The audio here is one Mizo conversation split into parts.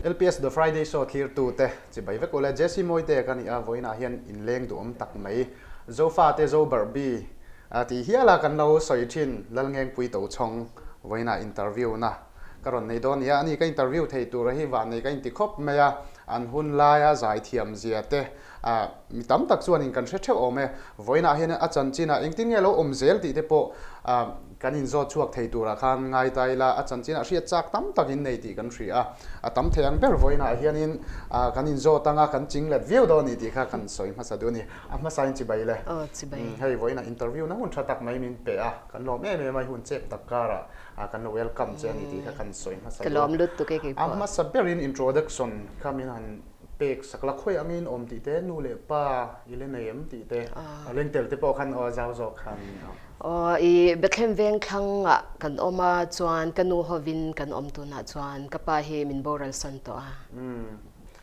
LPS The Friday Show thlirtute chibai vek ule. Jesse Mawite ka ni a, vawiinah hian inleng duhawm tak mai. Zofate Zo Barbie tih hiala kan lo sawi thin Lalngengpui Tochhawng vawiinah interview na ka rawn nei dawn nia. Ani ka interview thei tura hi vannei ka inti khawp mai a, an hun laia zaithiam zia te A, mi tam tak chuanin kan hre theuh awm e. Vawiinah hian a chanchinah engtin nge lo awm zel tih te pawh kan inzawt chhuak thei turah khan ngai ta ila, a chanchinah hriat chak tam tak in nei tih kan hria a. A tam thei ang ber vawiinah hianin kan inzawt anga kan chinglet viau dawn ni tih kha kan sawi hmasa duh a ni. A hmasain chibai le. Aw, chibai. Hei vawiinah interview na hun tha tak mai min pe a, kan lawm em em a, i hun chep tak karah kan lo welcome che a ni tih kha kan sawi hmasa duh a. Ka lawm lut tuk e keipawh. A hmasa berin introduction kha min han Pek sak la khawi angin awm tih te, nu leh pa i la nei em tih te, a leng tel te pawh khan aw zau zawk khan awm. Aw i Bethlehem veng thlangah kan awm a, chuan ka nu hovin kan awm tunah chuan ka pa hi min boral san tawh a. Umm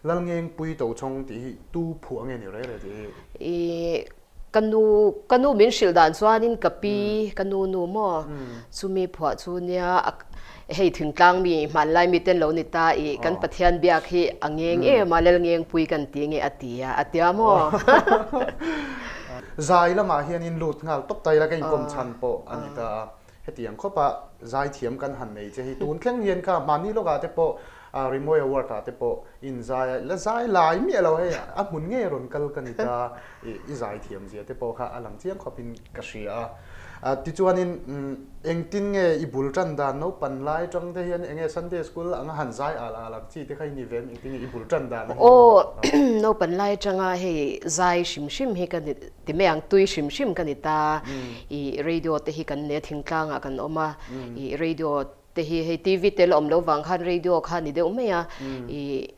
Lalngengpui Tochhawng tih hi tu phuah nge ni rei rei tih hi? I Ka nu, ka nu min hrilh dan chuanin ka pi, ka nu nu maw, chumi phuah chu nia hei thingtlang mi hmanlai mi ten lo ni ta i kan Pathian biak hi a ngeng em a, lel ngengpui kan ti nge a ti a, a tia maw? Zai lamah hianin lut nghal tawp ta ila ka inkawm chhan pawh a ni ta a. Hetiang khawpa zaithiam kan han nei che hi tun thleng hian kha mahni lawkah te pawh Rimawi Award ah te pawh inzai a, la zai lai miah lo hei a hmun ngei rawn kal ka ni ta i zaithiam zia te pawh kha a lang chiang khawpin ka hria a. Tichuanin engtin nge i bul tan dan naupan lai tang te hian enge Sunday School anga han zai al al ang chi te kha i ni ve em engtin nge i bul tan dan a hi? Aw naupan lai tanga hei zai hrim hrim hi ka ni Ti mai ang, tui hrim hrim ka ni ta. I radio te hi kan nei a, thingtlangah kan awm a. I radio te hi hei TV te la awm lo vang khan radio kha a ni deuh mai a. I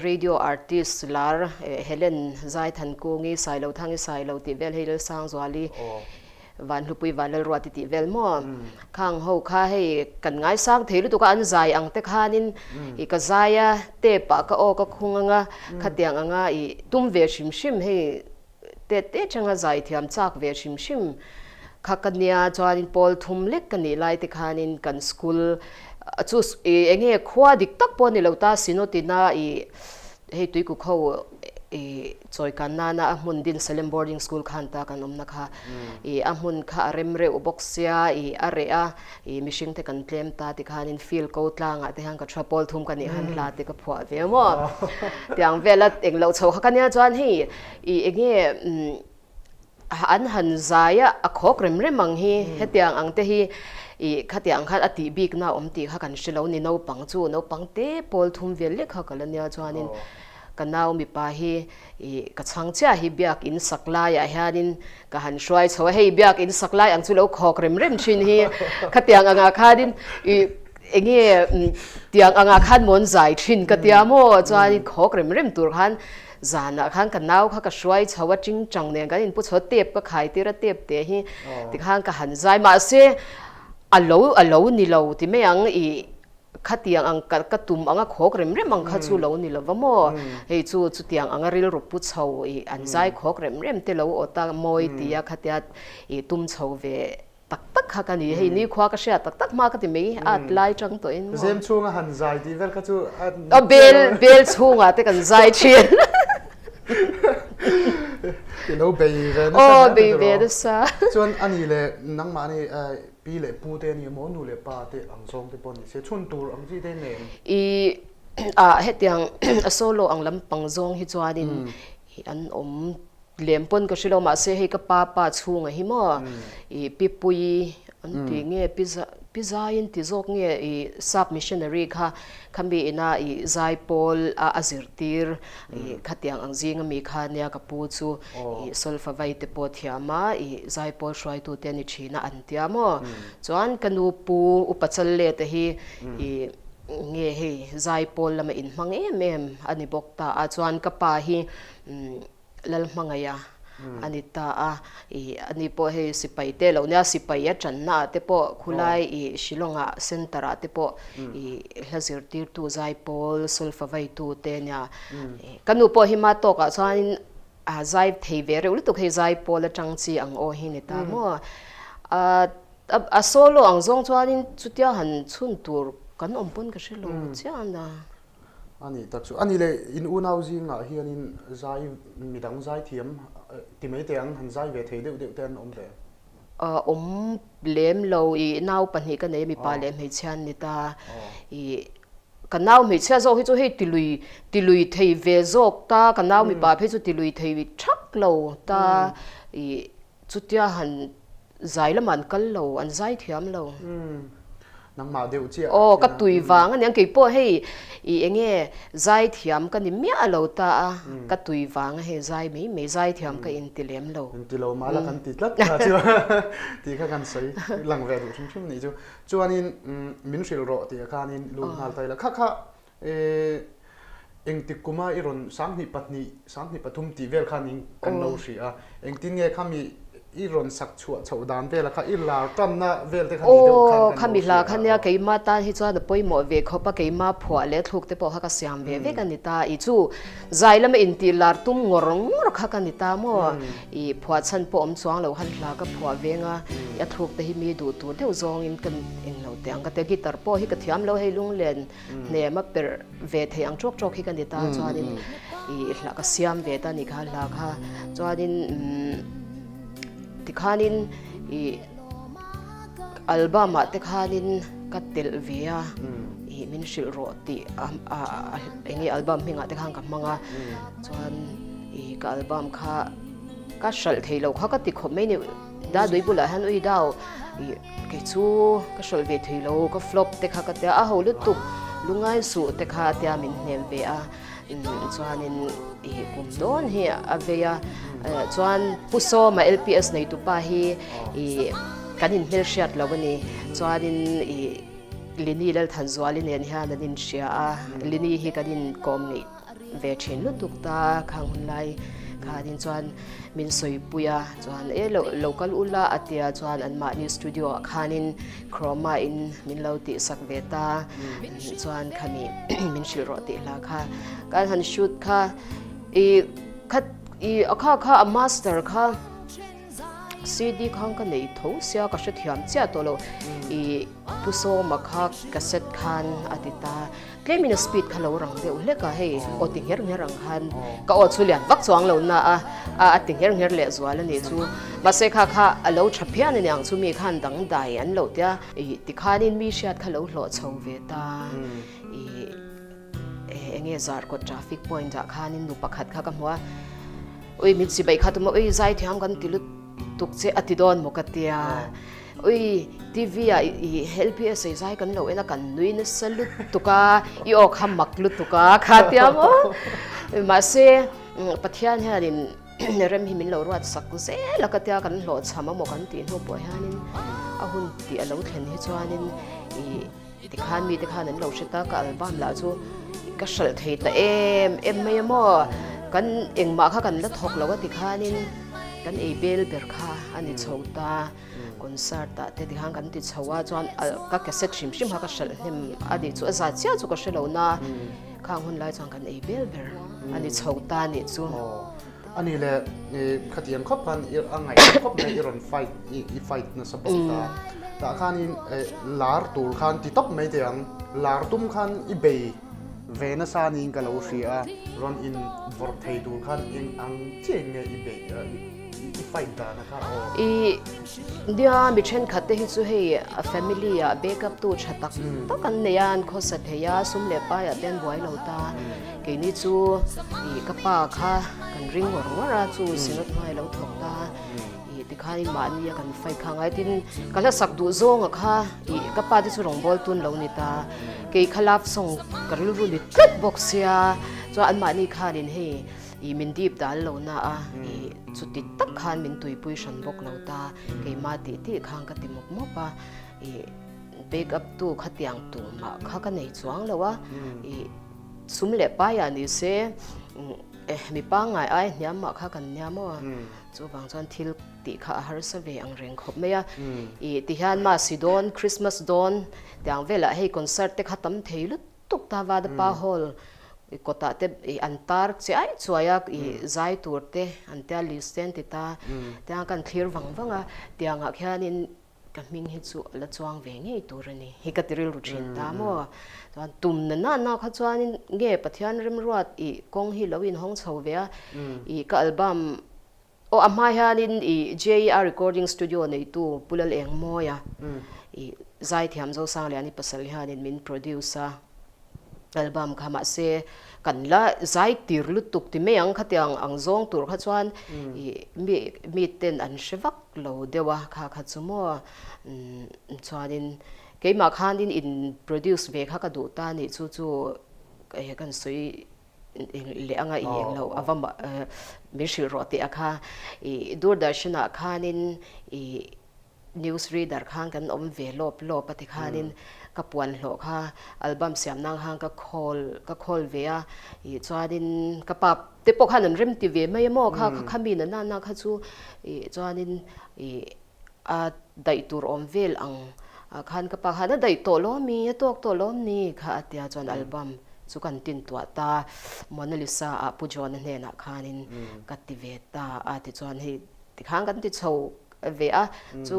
radio artist lar Helen Zaithankungi, Sailothangi Sailo tih vel hei Lalsangzuali, Vanhlupui Vanlalruati tih vel maw? Khang ho kha hei kan ngaisang thei lutuk a, an zai ang te khanin i ka zai a, tape ah ka aw ka khung anga, khatiang anga i tum ve hrim hrim hei tet te changa zai thiam chak ve hrim hrim kha ka nia chuanin pawl thum lek ka nih lai te khanin kan school chu i enge khua dik tak pawh a ni lo ta Sinotina i hei tuikuk ho i Chawikan nana a hmun din Salem Boarding School khan ta kan awmna kha i a hmun kha a rem reuh bawk sia i a reh a i mihring te kan tlem ta ti khanin field ko tlangah te hian ka thua pawl thum ka nih han hla te ka phuah ve maw tiang vela englo chho kha ka nia chuan hei i enge An han zai a, a khawk rem rem ang hi, hetiang ang te hi ih khatiang khan a tih bikna a awm tih kha kan hre lo ni naupang chu, naupang te pawl thum vel lek kha ka la nia chuanin ka nau mipa hi ih ka chhang chiah hi biak in sak laiah hianin ka han hruai chho a, hei biak in sak lai ang chu lo khawk rem rem thin hi khatiang angah khanin ih enge tiang angah khan mawn zai thin ka tia maw chuanin khawk rem rem tur khan Zanah khan ka nau kha ka hruai chho a, tingtang nen kan inpu chho a, tape ka khai tir a, tape te hi tikhan ka han zai. Mahse, a lo a lo ni lo ti mai ang, ih khatiang ang ka ka tum anga khawk rem rem ang kha chu lo ni lo va maw? Hei chu chutiang anga rilru pu chho ih an zai khawk rem rem te lo awt a, mawi tia khatia ih tum chho ve Tak tak kha ka ni, hei nikhua ka hria tak tak hma ka ti mai, at lai tang tawh in maw. Zem chhunga han zai tih vel kha chu a. A bel bel chhungah te kan zai thin. I lo bei ve nasa hle. Aw bei ve nasa. Chuan a ni leh nangmah ni pi leh pu te a ni maw nu leh pa te ang zawng te pawh ni se chhun tur ang chi te nen. I a hetiang a solo ang lampang zawng hi chuanin an awm Lem pawn ka hre lo mahse hei ka pa pa chhunga hi maw i pi pui an ti nge pi pi zai an ti zawk nge i sap missionary kha khami ina i zai pawl a a zirtir i khatiang ang zinga mi kha nia ka pu chu i solfa vai te pawh thiam a i zai pawl hruaitu te a ni thin a an tia maw chuan ka nu pu upa chal let a hi i nge hei zai pawl lama inhmang em em a ni bawk ta a chuan ka pa hi Lalhmangaih a a ni ta a, ih ani pawh hei sipai te lo nia, sipai a tanna ah te pawh khulai ih Shillong ah center ah te pawh ih hla zirtirtu zaipawl sulfa vaitu te nia. Ka nu pawh hi ma tawk ah chuanin a zai thei ve reuh lutuk hei zaipawl atang chi ang aw hi ni ta maw. A solo ang zawng chuanin chutia han chhun tur kan awm pawn ka hre lo chiah a. A nih tak chu. A nih leh in unau zingah hianin zai midang zai thiam ti mai teh ang han zai ve thei deuh deuh te an awm ve? Awm lem lo i nau pahnih ka nei a mipa leh hmeichhia an ni ta. I ka nau hmeichhia zawk hi chu hei tilui tilui thei ve zawk ta ka nau mipa phei chu tilui thei thak lo ta i Chutia han zai lamah an kal lo, an zai thiam lo. Umm, nangmah deuh chiah. Aw, ka tui vang a niang, kei pawh hei i enge zai thiam ka ni miah lo ta a, ka tui vang a hei zai mai mai, zai thiam ka inti lem lo. Inti lo mah la kan ti tlat kha chu tih kha kan sawi lang ve duh hrim hrim nih chu. Chuanin min hrilh rawh tih ah khanin lut nghal ta ila, kha kha Engtik kuma i rawn 2002, 2003 tih vel khan in kan lo hria a, engtin nge khami i rawn sak chhuah chhoh dan vela kha i lar tanna vel te kha ni deuh khan kan lo hria a. Aw, khami hla kha nia keima tan hi chuan a pawimawh ve khawp a, keima phuah leh thluk te pawh kha ka siam ve vek a ni ta. I chu zai lama intih lar tum ngawr ngawr kha ka ni ta maw? I phuah chhan pawh awm chuang lo khan hla ka phuah veng a, a thluk te hi mi duh tur deuh zawngin ka englo teh ang ka ti a, guitar pawh hi ka thiam lo hei lunglen. Hnem a perh ve thei ang tawk tawk hi ka ni ta chuanin i hla ka siam ve ta ni kha hla kha chuanin tikhanin i album ah te khanin ka telh ve a i min hrilh rawh tih a eng nge album hmingah te khan ka hmang a chuan i ka album kha ka hralh thei lo kha ka ti khawp mai ni Dadui bulah hian ui dau i Kei chu ka hralh ve thei lo, ka flop te kha ka tia a ho lutuk, lungai suh te kha a tia min hnem ve a, chuanin i kum dawn hi a vei a, chuan Pu Sawma LPS neitupa hi i kan inhmelhriat lo a ni, chuanin i Lini Lalthanzuali nen hian an inhria a, Lini hi kan inkawm ngeih. ve thin lutuk ta khang hun lai khanin chuan min sawipui a chuan e lo lo kal ula a tia chuan an mahni studio ah khanin chroma in min lo tih sak ve ta chuan khami min hrilh rawh tih hla kha kan han shoot kha i kha i a kha kha a master kha CD khang ka nei tho sia ka hrethiam chiah tawh lo i Pu Sawma kha cassette khan a ti ta. Tlemin a speed kha lo rang deuh hlek a, hei aw ti ngher ngher ang khan ka aw chu lian vak chuang lo na a, a a ti ngher ngher leh zual a nih chu. Mahse kha kha a lo tha phian a niang chu mi khan dangdai an lo tia. Ih tikhanin mi hriat kha lo hlawh chho ve ta. Ih enge Zarkawt traffic point ah khanin nu pakhat kha ka hmu a, ui min chibai kha tum a, ui zaithiam kan ti lutuk che a ti dawn maw ka tia. Ui, TV ah i LPS ei zai kan lo en a, kan nui nasa lutuk a, i aw kha mak lutuk a, kha tia maw? Mahse, Pathian hianin rem hi min lo ruat sak zel a ka tia, kan hlawhchham a maw kan tih hnu pawh hianin a hun tih a lo thlen hi chuanin i Tikhan mite khan an lo hre ta, ka album lah chu ka hralh thei ta em em mai a maw? Kan engmah kha kan la thawk lo a tikhanin kan ei bel ber kha a ni chho ta, concert ah te tikhan kan ti chho a, chuan ka cassette hrim hrim kha ka hralh hnem a nih chu a zat chiah chu ka hre lo na, khang hun lai chuan kan ei bel ber a ni chho ta a nih chu. A ni le, khatiang khawp khan a ngaihna khawp mai i rawn fight, i fight nasa bawk ta. Tah khanin lar tur khan ti tawp mai teh ang, lar tum khan i bei ve nasa niin ka lo hria a, rawn in vawrh thei tur khan eng ang chiah in nge i beih a, i fight dan a kha aw. I nia mi thenkhat te hi chu hei a family ah backup tu tha tak tak an nei a, an khawsa thei a, sum leh pai ah te an buai lo ta. Keini chu ih ka pa kha kan ring ngawr ngawr a, chu Synod hnuai lo thawk ta ih tikhanin mahni a kan fight kha ngai tin ka hla sak duh zawnga kha ih ka pa te chu rawngbawl tun lo ni ta, kei kha love song ka rilru ni tlat bawk sia chuan anmahni khanin hei ih min dip dal lo na a ih chuti tak khan min tuipui hran bawk lo ta, keimah tih tih khan ka ti mawp mawp a ih back up tu khatiang tumah kha ka nei chuang lo a ih. Sum leh paiah ni se mi pangngai ai hniam mah kha kan nia maw? Chuvang chuan thil tih kha a harsa ve ang reng khawp mai a. Ih tihian Masi dawn, Christmas dawn tiang velah hei concert te kha tam thei lutuk ta Vadapa Hall kawtah te an tar chiai chuai a, ih zai tur te an tia list te an ti ta. Tiang kan thlir vang vang a, tiangah khianin. ka hming hi chu a la chuang ve ngei tur a ni hi ka ti rilru thin ta maw. Chuan tum na na na kha chuanin nge Pathian remruat i kawng hi lo inhawng chho ve a, i ka album aw a hma hianin i JER recording studio neitu Pu Lal Engmawia i zaithiam Zosangliani pasal hianin min produce a. Album kha mahse kan la zai tir lutuk ti mai ang khatiang ang zawng tur kha chuan ih mi mi ten an hre vak lo deuh a kha kha chu maw chuanin keimah khanin in produce ve kha ka duh ta nih chu chu eh kan sawi leh anga i eng loh a va min hrilh rawh tih a kha ih Doordarshan ah khanin ih News reader khan kan awm ve lawp lawp a ti khanin ka puan hlawh kha album siam nang khan ka khawl ka khawl ve a ih chuanin ka pa te pawh khan an rem ti ve mai a maw kha kha mi na na na kha chu ih chuanin ih a daih tur awm vel ang ah khan ka pa khan a daih tawh lawm mi a tawk tawh lawm ni kha a tia chuan album chu kan tin tuah ta Mona Lisa ah Pu John-a hnenah khanin ka ti ve ta a tichuan hei tikhan kan ti chho ve a, chu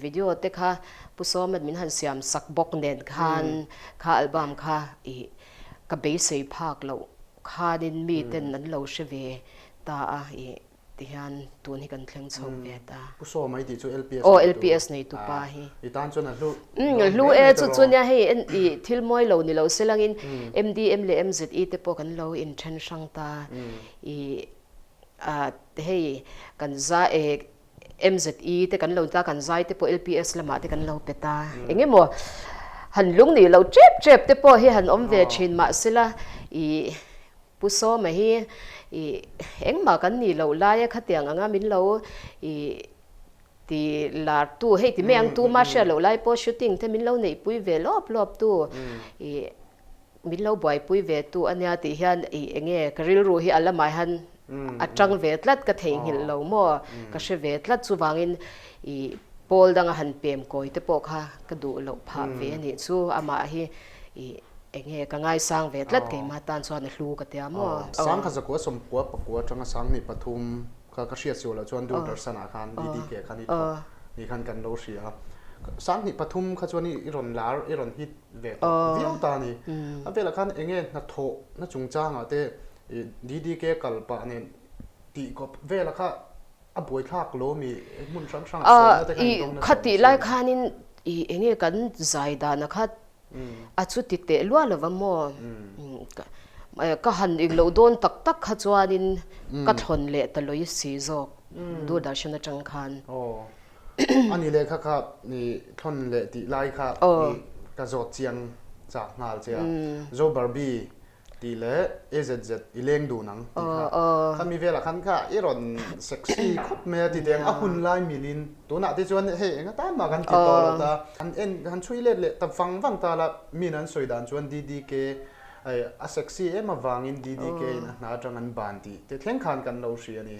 video te kha Pu Sawmat min han siam sak bawk nen khan kha album kha ih ka beisei phak loh khanin mi ten an lo hre ve ta a ih tihian tun hi kan thleng chho ve ta. Pu Sawma i tih chu LPS neitu. Aw LPS neitu pa hi. I tan chuan a hlu dawn hle mai tawh. Chu chu nia hei ih thil mawi lo ni lo se langin MDM leh MZE te pawh kan lo inthen hrang ta ih Ah hei kan za eh MZE te kan lo ta kan zai te pawh LPS lamah te kan lo pe ta. Eng emaw han lung nih loh tep tep te pawh hi han awm ve thin mahsela ih Pu Sawma hi ih engmah kan nih loh laia khatiang anga min lo ih ti lar tu hei ti mai ang tuma hriat loh lai pawh shooting te min lo neihpui ve lawp lawp tu ih Min lo buaipui ve tu a nia tih hian ih enge ka rilru hi a lamah hian a tang ve tlat ka theihnghilh lo maw ka hre ve tlat chuvangin ih pawl danga han pem kawi te pawh kha ka duh loh phah ve a nih chu amah hi ih enge ka ngaisang ve tlat keimah tan chuan a hlu ka tia maw. Sangkha zakua sawmkua pakua atanga Sanghnih pathum kha ka hriat sual loh chuan Doordarshan ah khan DDK khan i thawk ni khan kan lo hria a Sanghnih pathum kha chuan i rawn lar i rawn hit ve tawh viau ta a ni. A velah khan eng nge hnathawh na chungchangah te DDK kal pah nen tih kawp velah kha a buaithlak lo mi hmun hrang hrangah sawmna te kha in dawng nasa awm Khatih lai khanin ih eng nge kan zai dana kha a chu ti teh luah lo va maw? Ka han eng loh dawn tak tak kha chuanin ka thlawn leh ta lawi si zawk Doordarshan atang khan. A ni leh kha kha i thawn leh tih lai kha i ka zawt chiang chak nghal che a. Zo Barbie tih leh AZZ i leng dun ang tih kha. Khami velah khan kha i rawn sexy khawp mai a ti teh ang a hun lai milin tunah te chuan hei eng atan mah kan ti tawh lo ta. Han en han chhui let leh ta vang vang ta la min an sawi dan chuan DDK A sexy em avangin DDK in a hna atang an ban tih te thleng khan kan lo hria a ni.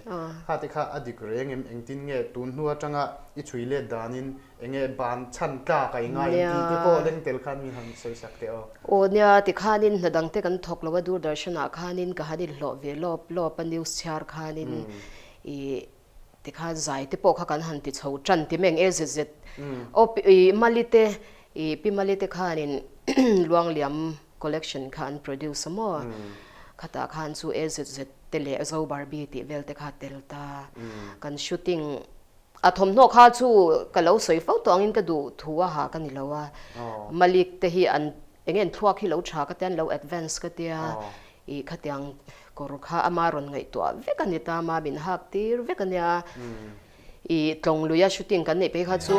Kha te kha a dik reng em? Engtin nge tun hnu atanga i chhui let danin enge ban chhan tlak a i ngai em tih te pawh leng tel khan min han sawi sak teh aw. Aw nia, tikhanin hna dang te kan thawk lo a, Doordarshan ah khanin ka han inhlawh ve lawp lawp a news chhiar khanin i Tikhan zai te pawh kha kan han ti chho tan ti mai ang e zet zet. Aw i Mali te i Pi Mali te khanin Luangliam collection kha an produce a maw? Khatah khan chu e zet zet te leh Zo Barbie tih vel te kha tel ta. Kan shooting a thawmhnaw kha chu ka lo sawi fo tawh angin ka duh thu a ha ka ni lo a. Malik te hi an eng nge an thluak hi lo tha ka tia an lo advance ka tia. I khatiang kawr kha ama rawn ngaihtuah vek a ni ta, ama min hak tir vek a nia. I tlawng luia shooting kan neih phei kha chu.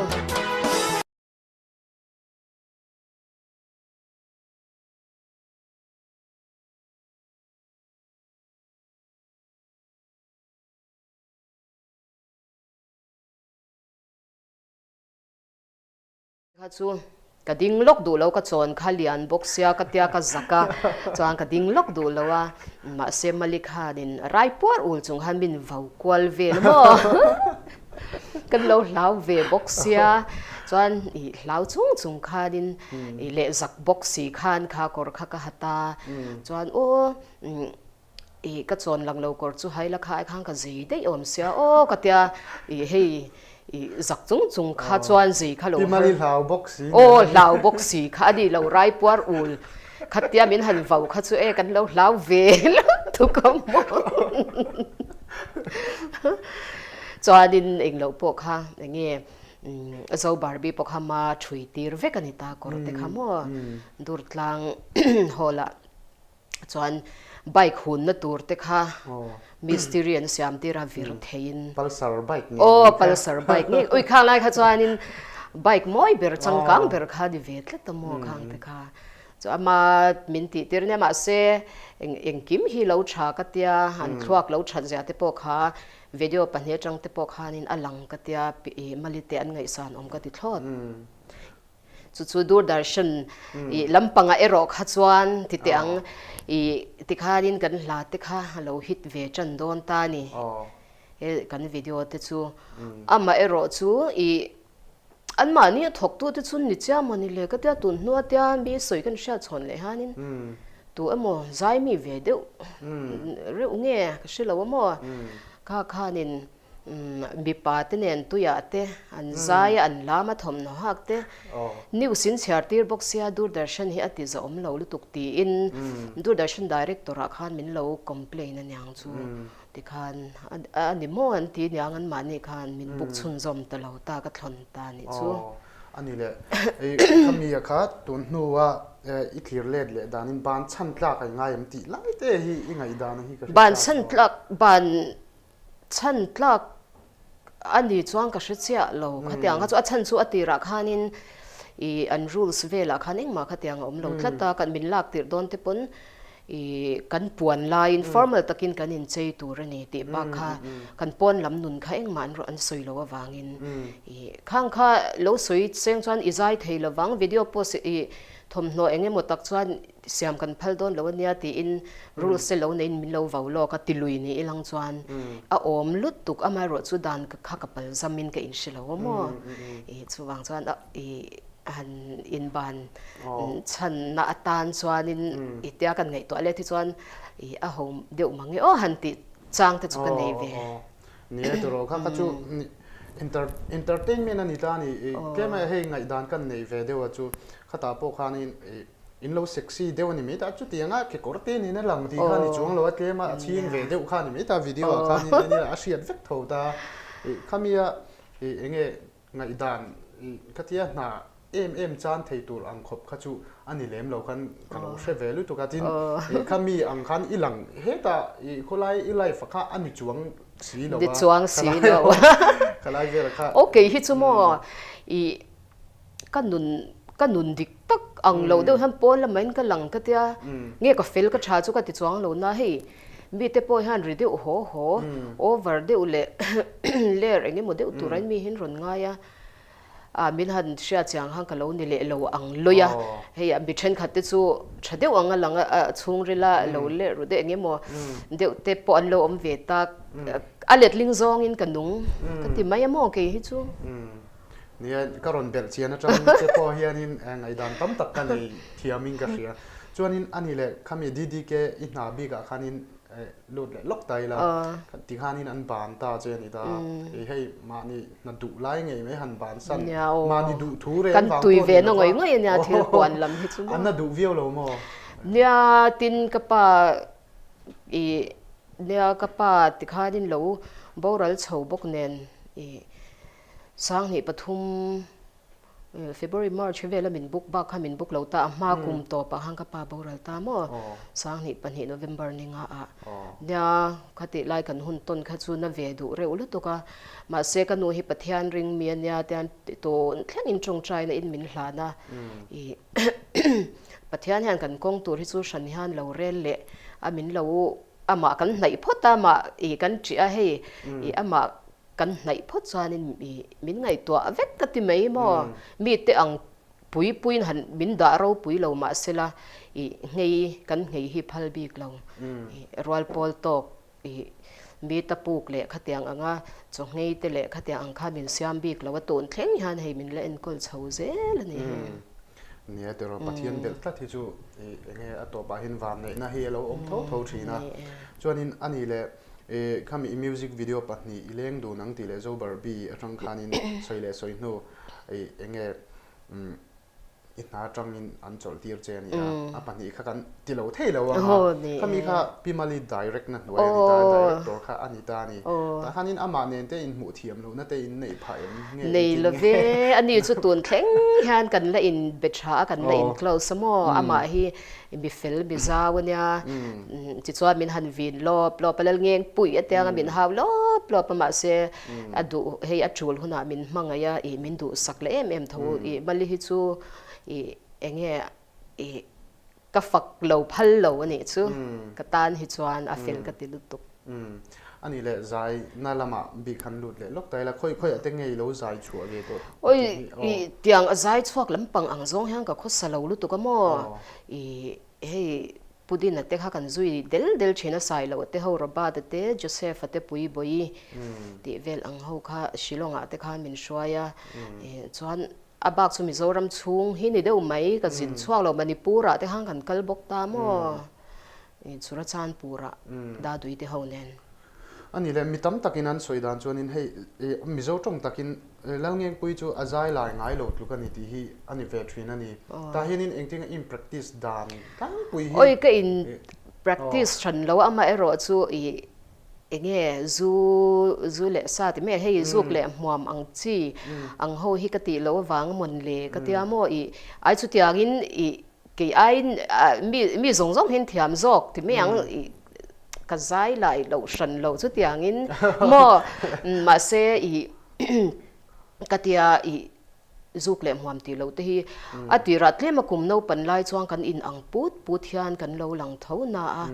Kha chu ka ding lawk duh lo ka chawn kha lian bawk sia ka tia ka zak a chuan ka ding lawk duh lo a mahse Mali khanin rai puar ul chung khan min vau kual vel maw kan lo hlau ve bawk sia chuan ih hlau chung chung khanin ih leh zak bawk si khan kha kawr kha ka ha ta chuan aw ih ka chawn lang lo kawr chu haila kha ai khan ka zei daih awm sia aw ka tia ih hei. I zak chung chung kha chuan zei kha lo har. Timali hlau bawk si nen. Aw hlau bawk si kha a ni lo rai puar ul khatia min han vau kha chu e kan lo hlau ve lutuk a maw. Chuanin englo pawh kha enge Zo Barbie pawh kha ma thui tir vek a ni ta kawr te kha maw Durtlang hall ah Chuan bike hunna tur te kha mistiri an siam tir a vir theiin. Pulsar bike nge. Aw Pulsar bike nge. Ui khang lai kha chuanin bike mawi ber changkang ber kha ni ve tlat a maw khang te kha. Chu ama min tih tir nia mahse engkim hi lo tha ka tia an thluak lo that zia te pawh kha video pahnih atang te pawh khanin a lang ka tia mali te an ngaihsan awm ka ti thlawt. Chu chu Doordarshan i lampangah erawh kha chuan ti teh ang i tikhanin kan hla te kha a lo hit ve tan dawn ta a ni. He kan video te chu amah erawh chu i anmahni a thawktu te chu ni chiah maw ni le ka tia tun hnua tia mi sawi kan hriat chhawn leh hianin tu emaw zai mi ve deuh reuh nge ka hre lo a maw kha khanin Mipa te nen tuiah te an zai a, an lam a thawmhnaw hak te news in chhiar tir bawk sia Doordarshan hi a ti zawh awm lo lutuk tiin Doordarshan director ah khan min lo complain a niang chu tikhan a ni maw an ti niang an mahni khan min buk chhunzawm ta lo ta ka thlawn ta nih chu. A ni le, khami a kha tun hnua i thlir let leh danin ban chhan tlak a i ngai em tih lai te hi i ngaihdan hi ka hre chak. Ban chhan tlak ban Chhan tlak a ni chuan ka hre chiah lo. Khatiang kha chu a chhan chu a tirah khanin ih an rules velah khan engmah khatiang a awm lo tlat a, kan min lak tirh dawn te pawn ih kan puan laiin formal takin kan inchei tur a ni tih bak kha kan pawn lam nun kha engmah an an sawi lo avangin ih khang kha lo sawi seng chuan i zai thei lovang video post ih thawmhnaw eng emaw tak chuan Siam kan phal dawn lo ania tiin rules te lo neiin min lo vau lawk a, ti lui ni ilang chuan a awm lutuk amaherawh chu dan kha ka pal zamin ka inhre lo a maw? Ih chuvang chuan ih han inban chhanna atan chuanin i tia kan ngaihtuah let hi chuan ih a ho deuh mang e aw han tih chang te chu ka nei ve. Ni e tiraw kha kha chu entertainment a ni ta a ni, tlem a hei ngaihdan kan nei ve deuh a chu khatah pawh khanin ih In lo sexy deuh a ni mai ta, chutianga kekawr te nen a lang tih kha a ni chuang lo a, tlem a chhing ve deuh kha a ni mai ta, video ah khan in nia a hriat vek tho ta. Ih khamia ih enge ngaihdan ih khatia hna em em chan thei tur ang khawp kha chu a ni lem lo khan ka lo hre ve lutuk a, tin ih khami ang khan i lang hetah ih khawlai i life ah kha a ni chuang si lo a, Ni chuang si lo khalai vel kha. Okay hi chu maw ih Ka nun ka nun dik tak ang lo deuh hian pawn lamah in ka lang ka tia nge ka fel ka tha chu ka ti chuang lo na hei mite pawh hian ri deuh haw haw over deuh leh ler eng emaw deuh tur in mi hi an rawn ngai a ah min han hriat chiang khan ka lo ni leh lo ang lawi a hei mi thenkhat te chu tha deuh ang a lang a chhungril a lo ler ru deuh eng emaw deuh te pawh an lo awm ve tak a letling zawngin ka nung ka ti mai a maw kei hi chu. Nia, ka rawn belh chian atang che pawh hianin ngaihdan tam tak ka nei thiamin ka hria. Chuanin a ni leh khami DDK i hna bikah khanin lut leh lawk ta ila, tikhanin an ban ta che a ni ta. Hei mahni hna duh lai ngei mai han ban san, mahni duh thu reng vang pawh ni lo va. An na duh viau lo maw? Nia, tin ka pa i nia ka pa tikhanin lo boral chho bawk nen i 2003 February March vela min book bak kha min book lo ta a hma kum tawpah khan ka pa boral ta maw 2002 November ni nga ah nia khatih lai kan hun tawn kha chu na ve duh reuh lutuk a mahse ka nu hi Pathian ring mi ania tian tun thlengin tawngtaina in min hlan a ih Pathian hian kan kawng tur hi chu hran hian lo rel leh a min lo amah kan hnaih phawt a amah ih kan ṭih a hei ih amah Kan hnaih phawt chuanin min ngaihtuah vek ka ti mai maw? Mite ang pui puiin han min dah ropui lo mah sela i nghei kan nghei hi phal bik lo. I rual pawl tawk i mi ta puk leh khatiang anga chaw nghei te leh khatiang ang kha min siam bik lo a tun thleng hian hei min la enkawl chho zel a ni hei. Nia tiraw Pathian belh tlat hi chu i enge a tawpah hian vanneihna hi a lo awm tho tho thin a. Chuanin a ni leh. Khami i music video pahnih i leng dun ang tih leh Zo Barbie atang khanin sawi leh sawi hnu enge i hna atangin an chawlh tir che a ni a, a pahnih kha kan ti lo thei lo ang a, khami kha Pi Mali direct na hnuai a ni ta, director kha a ni ta a ni. Tah khanin amah nen te inhmuh thiam lohna te in neih phah em nge Nei lo ve, ani chu tun thleng hian kan la in be tha a, kan la in close a maw, amah hi mi fel mi zau a nia, tichuan min han vin lawp lawp a, Lalngeng puih a tiang a min hau lawp lawp a, mahse a duh hei a tul hunah min hmangaih a, ih min duhsak leh em em tho, ih Mali hi chu ih enge ih ka fak lo phal lo a nih chu, ka tan hi chuan a fel ka ti lutuk. A nih leh zai na lamah bik han lut leh lawk ta ila, khawi khawiah te ngei lo zai chhuah ve tawh Oi ih tiang a zai chhuak lampang ang zawng hian ka khawsa lo lutuk a maw, ih Hei Pudina te kha kan zui del del thin a, Sailoa te ho, Robert-a te, Joseph-a te, Puibawi tih vel ang ho kha Shillong-ah te khan min hruai a, chuan a bak chu Mizoram chhung hi ni deuh mai, ka zin chhuak lo, Manipur-ah te khan kan kal bawk ta maw, Churachandpur-ah Dadui te ho nen. A ni le, mi tam takin an sawi dan chuanin hei Mizo tawng takin Lalngengpui chu a zai lai ngai lo tluk a ni tih hi a ni ve thin a ni. Tah hianin engtin a in practice dan tlangpui hi. Oi ka in practice than lo a, amaherawh chu i enge zu zu leh sa ti mai hei zuk leh hmuam ang chi ang ho hi ka tih loh avang a mawn le ka tia maw i ai chutiangin i Kei aiin mi mi zawng zawng hian thiam zawk ti mai ang i ka zai lai loh hran loh chutiangin maw mahse i ka tia i zuk leh hmuam tih loh te hi a tirah tlem a kum naupan lai chuan kan in ang put put hian kan lo lang tho na a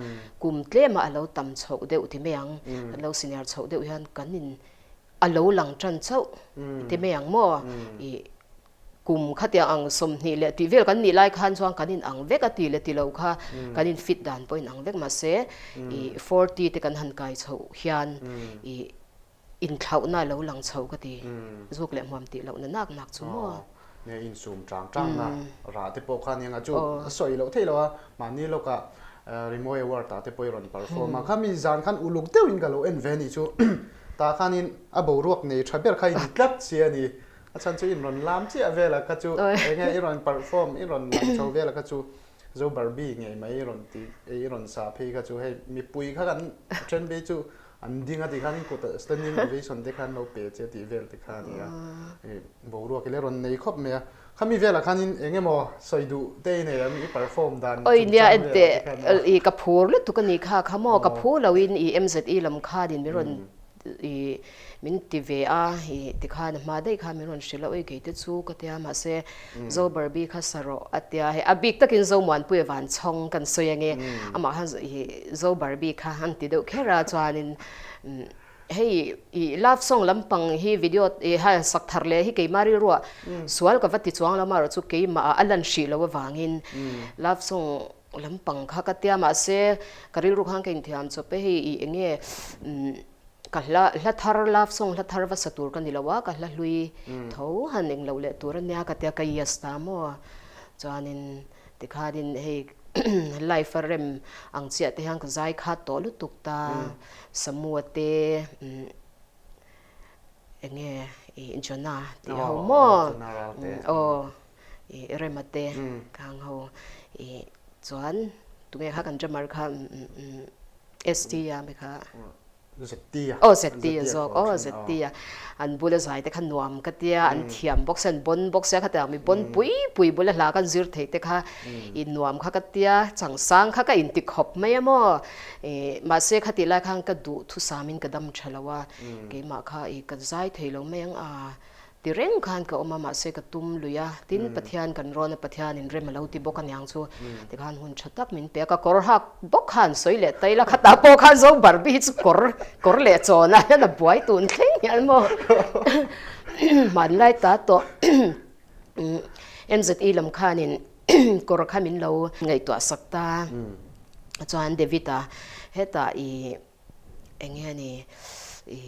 kum tlema a lo tam chhoh deuh ti mai ang kan lo senior chhoh deuh hian kan in a lo lang tan chauh ti mai ang maw i Kum khatiang ang 20 leh tih vel kan nih lai khan chuan kan in ang vek a ti leh ti lo kha kan in fit dan pawh in ang vek mahse i 40 te kan han kai chhoh hian i inthlauhna a lo lang chho ka ti zuk leh hmuam tih lohna nak nak chu maw. Nge insum chang chang na rah te pawh kha nia nga chu a sawi loh theih lo a mahni lawkah Rimawi Award ah te pawh i rawn perform a khami zan khan uluk deuhin ka lo en ve ni chu tah khanin a boruak nei tha ber kha i ni tlat si a ni. A chhan chu in rawn lam chiah vel a kha chu enge i rawn perform i rawn lang chho vel a kha chu Zo Barbie ngei mai i rawn ti i rawn sa phei kha chu hei mipui kha kan then phei chu an ding a ti khan in kut ah standing ovation te khan lo pe che tih vel te kha a ni a i boruak i le rawn nei khawp mai a khami velah khan in eng emaw sawi duh te i nei ang i perform dan Oi nia enteh i ka phur lutuk a ni kha kha maw ka phu lo in i MZE lam khan in min rawn I min ti ve a, i tikhan a hma daih khan min rawn hrilh a, ui kei te chu ka tia mahse Zo Barbie kha sa rawh a tia, hei a bik takin Zo Muanpuia van chhawng kan sawi ange, amah khan i Zo Barbie kha an ti deuh kher a, chuanin hei i love song lampang hi video i ha sak thar leh hi keimah rilruah sual ka va ti chuang lo amaherawhchu keimah ah a lan hrih loh avangin love song Lampang kha ka tia mahse ka rilru khan ka inthiam chawp e hei i enge ka hla hla thar love song hla thar va sa tur ka ni lo a ka hla hlui tho han eng loh leh tur ania ka tia ka yes ta maw chuanin tikhanin hei life a rem ang chiah te hian ka zai khat tawh lutuk ta Samua te enge i Jonah tih ho maw aw. I Rema te ka ang ho i chuan tunge kha kan drummer kha ST a mi kha ZT a aw ZT a zawk aw ZT a an bula zai te kha nuam ka tia an thiam bawk sia an bon bawk sia khatiang mi bon pui pui bula hla kan zir theih te kha i nuam kha ka tia changsang kha ka inti khawp mai a maw i mahse khatih lai khan ka duh thusamin ka dam tha lo a keimah kha i ka zai thei lo mai ang a Ti reng khan ka awm a, mahse ka tum lui a, tin Pathian kan rawn a, Pathianin rem a lo ti bawk aniang chu tikhan hun tha tak min pe a, ka kawr hak bawk khan sawi leh ta ila, khatah pawh khan zo Barbie hi chu kawr kawr leh chawn ah hian a buai tun thleng hian maw hmanlai ta tawh MZE lam khanin kawr kha min lo ngaihtuah sak ta chuan David-a hetah i Eng nge ni i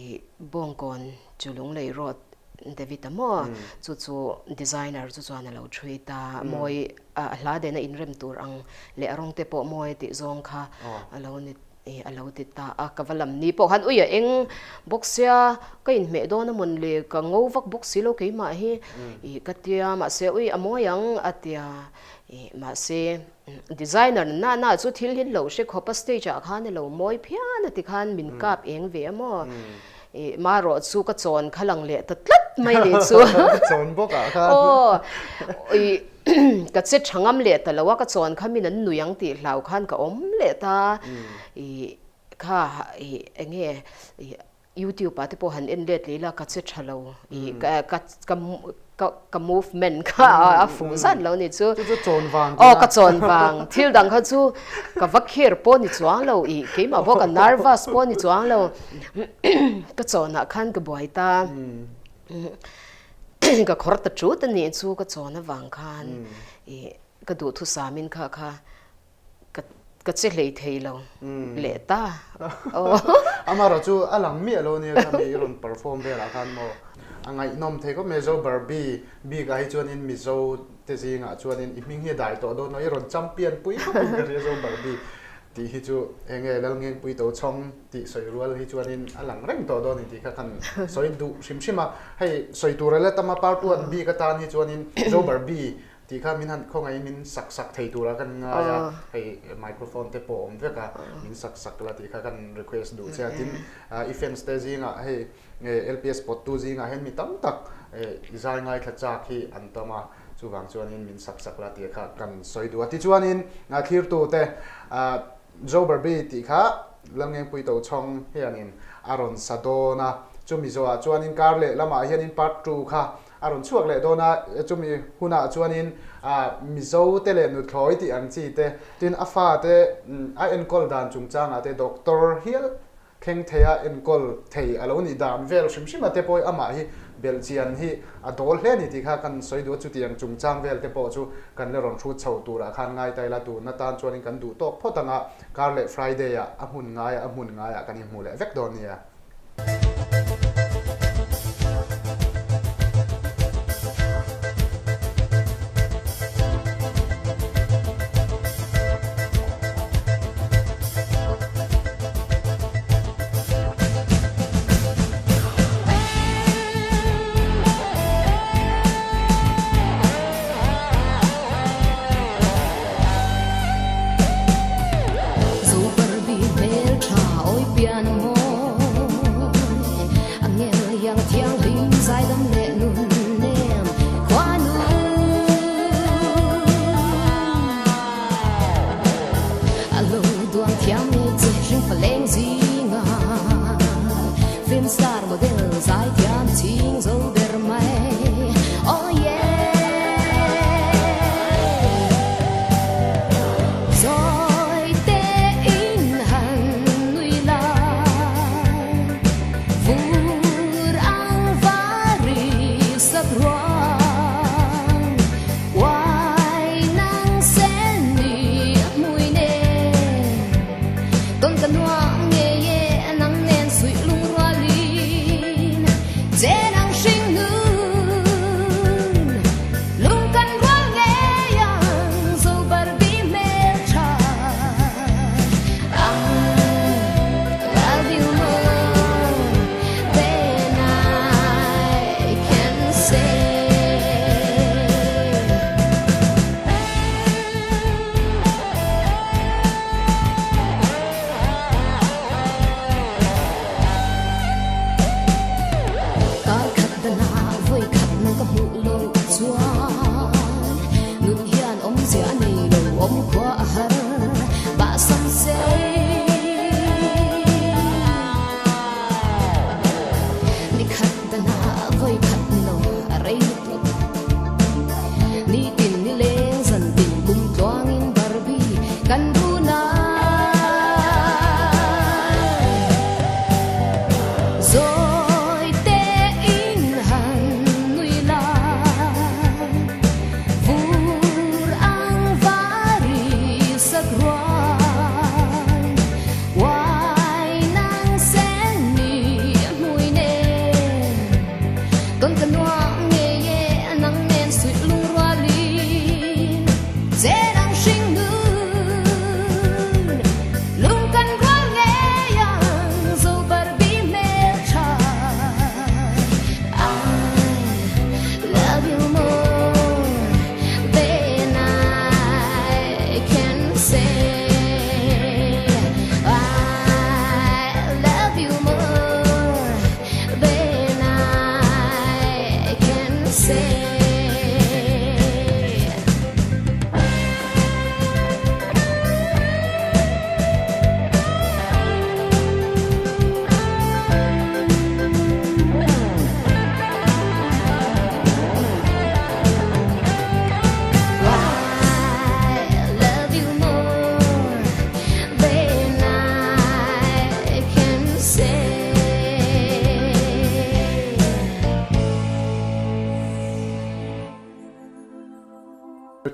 Bawngkawn chu Lunglei Road David a maw chu chu designer chu chuan a lo thui ta mawi a hla dena inrem tur ang leh a rawng te pawh mawi tih zawng kha a lo ni. I a lo ti ta a, ka va lam ni pawh khan ui a eng bawk sia, ka inhmeh dawn a mawn le, ka ngo vak bawk si lo keimah hi i ka tia, mahse ui a mawi ang a tia, i mahse designer na na chu thil hi lo hre khawp a stage ah khan a lo mawi phian a ti khan min kap eng ve a maw, i marawh chu ka chawn kha lang leh ta tlat mai ni chu. Ka chawn bawk ah khan. Aw i. Ka che tha ngam leh ta lo a, ka chawn kha min an nui ang tih hlau khan ka awm leh ta. I kha i enge i YouTube ah te pawh han en let leh ila ka che tha lo. I ka ka ka ka movement kha a fuh zat lo ni chu. Chu chu chawn vang tih na. Aw ka chawn vang. Thil dang kha chu ka va kher pawh ni chuang lo. I keimah pawh ka nervous pawh ni chuang lo. Ka chawnah khan ka buai ta. Ka khawr ta tut a nih chu ka chawn avang khan i ka duhthusamin kha kha ka ka che hlei thei lo leh ta. Amaherawh chu a lang miah lo nia kha mi i rawn perform velah khan maw a ngaihnawm thei khawp mai Zo Barbie bikah hi chuanin Mizo te zingah chuanin i hming hi a dai tawh dawn lo i rawn champion pui khawpin ka hria Zo Barbie tih hi chu enge Lalngengpui Tochhawng tih sawi rual hi chuanin a lang reng tawh dawn tih kha kan sawi duh hrim hrim a. Hei sawi tur a la tam a, part one bik atan hi chuanin Zo Barbie tih kha min han khawngaihin min sak sak thei tura kan ngai a, hei microphone te pawh a awm vek a, min sak sak la tih kha kan request duh che a. Tin, i fans te zingah hei LPS pawttu zingah hian mi tam tak i zai ngaithla chak hi an tam a, chuvang chuanin min sak sak la tih kha kan sawi duh a. Tichuanin thlirtute Joe Barbie tih kha Lalngengpui Tochhawng hianin a rawn sa dawn a, chumi zawhah chuanin kar leh lamah hianin part 2 kha a rawn chhuak leh dawn a, chumi hunah chuanin Mizo te leh nuthlawi tih ang chi te, tin a fate a enkawl dan chungchangah te doctor hial Thleng theia enkawl thei a lo nih dan vel hrim hrim a te pawh amah hi belhchian hi a dawl hle a ni tih kha kan sawi duh a, chutiang chungchang vel te pawh chu kan la rawn hrut chho turah khan ngai ta ila, tun atan chuanin kan duh tawk phawt ang a, kar leh Friday ah a hmun ngaiah a hmun ngaiah kan inhmu leh vek dawn nia.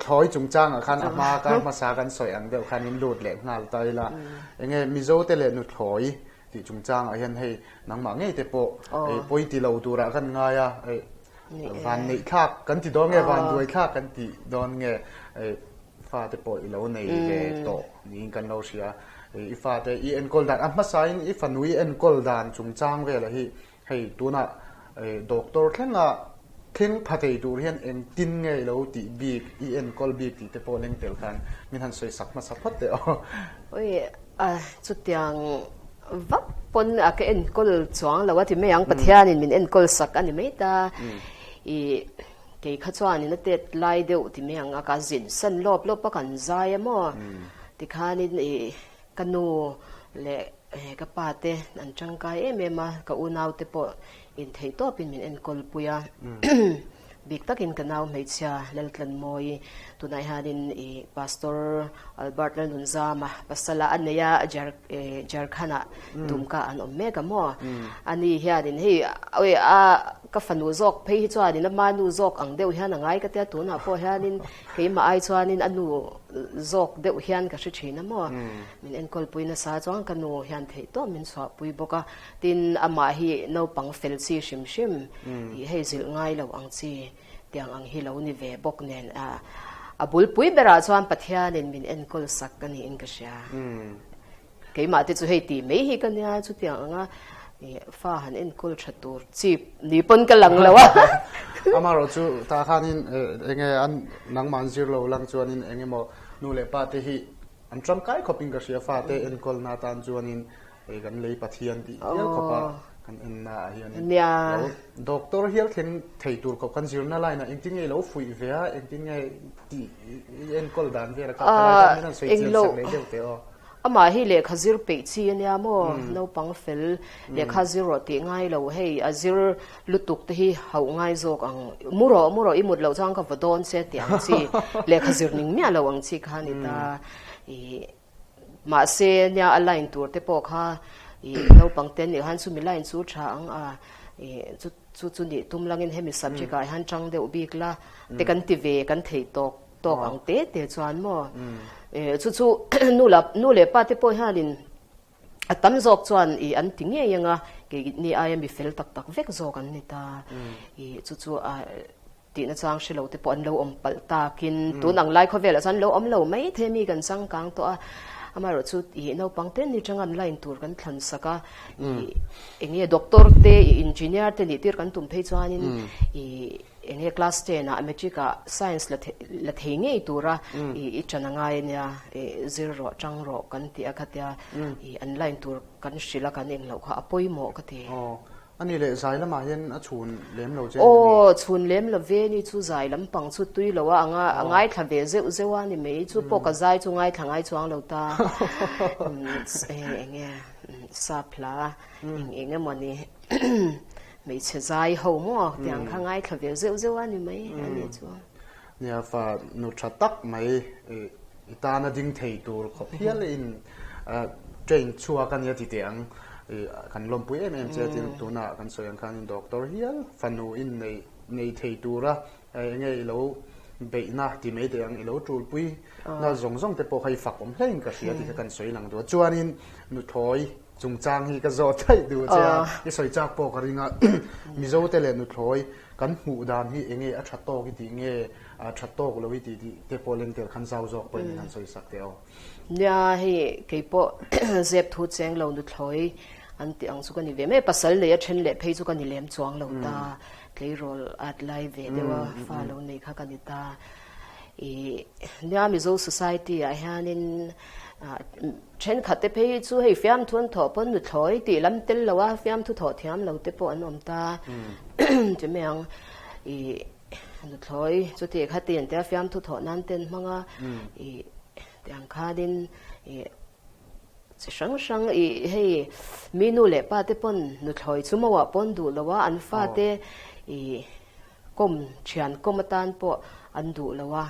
Nuthlawi chungchangah khan a hma kar hmasa kan sawi ang deuh khan in lut leh nghal ta ila. Enge Mizo te leh nuthlawi tih chungchangah hian hei nangmah ngei te pawh pawi ti lo turah kan ngai a, van neih thlak kan ti dawn nge van duai thlak kan ti dawn nge fa te pawh i lo nei ve tawh niin kan lo hria. I fate i enkawl dan a hmasain i fanu i enkawl dan chungchang velah hi Hei tunah doctor thlenga thleng pha thei tur hian engtin nge i lo tih bik, i enkawl bik tih te pawh leng tel khan min han sawi sak hmasa phawt teh aw. Oi a chutiang vak pawn a ka enkawl chuang lo a ti mai ang, Pathianin min enkawl sak a ni mai ta. I kei kha chuanin a tet lai deuh ti mai ang a, ka zin san lawp lawp a kan zai a maw tikhanin i ka nu leh Ka pa te an tangkai em em a, ka unau te pawh intheih tawpin min enkawl pui a. Bik takin ka nau hmeichhia Laltlanmawi tunah hianin i Pastor Albert Lalnunzama pasala a nei a, Jharkhand-ah Dumka an awm mek a maw? Ani hianin hei awi a ka fanu zawk phei hi chuanin ama nu zawk ang deuh hian a ngai ka tia tunah pawh hianin keimah ai chuanin a nu zawk deuh hian ka hre thin a maw? Min enkawlpui nasa chuan ka nu hian theih tawp min chhuahpui bawk a, tin amah hi naupang fel chi hrim hrim tih hei zilh ngai lo ang chi tiang ang hi lo ni ve bawk nen a bulpui berah chuan Pathianin min enkawl sak ka niin ka hria. Keimah te chu hei tih mai hi ka nia chutiang anga fa han enkawl tha tur chi ni pawn ka lang lo a. Amaherawh chu tah khanin enge an nangmah an zir lo lang chuanin engemaw nu leh pa te hi An tangkai khawpin ka hria fate enkawlna atan chuanin hei kan lei Pathian tih hial khawpa kan enna ah hianin lo doctor hial thleng thei tur khawp kan zirna line ah engtin nge i lo fuih ve a engtin nge tih i enkawl dan vel a kha khalai tan hian an sawi chian sak leh deuh teh aw. Amah hi lehkha zir peih chi ania maw naupang fel lehkha zir rawh tih ngai lo hei a zir lutuk te hi hauh ngai zawk ang mu rawh mu rawh i mut loh chuan ka vaw dawn che tih ang chi lehkha zir ning miah lo ang chi kha a ni ta ih mahse nia a line tur te pawh kha ih naupang te nih khan chumi line chu tha ang a ih chu chu chu nih tum langin hemi subject ah hian tang deuh bik la te kan ti ve kan thei tawk tawk ang te te chuan maw ih chu chu nu lah nu leh pa te pawh hianin A tam zawk chuan i an ti ngei anga kei ni aia mi fel tak tak vek zawk an ni ta. I chu chu a tihna chang hre lo te pawh an lo awm palh takin tun ang lai khawvelah chuan an lo awm lo mai thei mi kan changkang tawh a. Amaherawh chu i naupang te ni tanga an line tur kan thlan sak a. I eng nge doctor te i engineer te nih tir kan tum phei chuanin i Eng nge class ten ah matric ah science la la thei ngei tura i i ṭan a ngai ania i zir rawh ṭang rawh kan tih a khatia i an line tur kan hrilh a kan eng loh kha a pawimawh ka ti. Aw ani leh zai lamah hian a chhun lem lo che a ni mi? Aw chhun lem lo ve ni chu zai lampang chu tui lo a anga a ngaithla ve zeuh zeuh a ni mai chu pawh ka zai chu ngaithla ngai chuang lo ta eng nge sap hla eng eng emaw ni. Hmeichhe zai ho maw tiang kha ngaithla ve zeuh zeuh a ni mai a nih chu. Nia fa nu tha tak mai i tana ding thei tur khawp hial in train chhuak a nia ti teh ang kan lawmpui em em che a tin tunah kan sawi ang khanin doctor hial fanu in nei nei thei tura enge i lo beihna ti mai teh ang i lo tulpui na zawng zawng te pawh kha i fak awm hlein ka hria tih kha kan sawi lang duh a chuanin nuthlawi Chungchang hi ka zawh daih duh che a, i sawi chak pawh ka ring a, Mizo te leh nuthlawi kan hmuh dan hi enge a tha tawk i tih nge a tha tawk lo i tih tih te pawh lengtel khan zau zawk pawhin min han sawi sak teh aw. Nia hei keipawh zep thu cheng lo nuthlawi an tih ang chu ka ni ve mai, pasal nei a then leh phei chu ka ni lem chuang lo ta, tleirawl at lai ve deuh a fa lo nei kha ka ni ta. I nia Mizo society ah hianin thenkhat te phei chu hei fiamthu an thawh pawn nuthlawi tih lam tel lo a fiamthu thawh thiam lo te pawh an awm ta ti mai ang i nuthlawi chuti kha ti an tia fiamthu thawh nan te an hmang a i tiang khanin i chi hrang hrang i hei mi nu leh pa te pawn nuthlawi chu mauah pawn duh lo a an fate i Kawm, thian kawm atan pawh an duh lo a,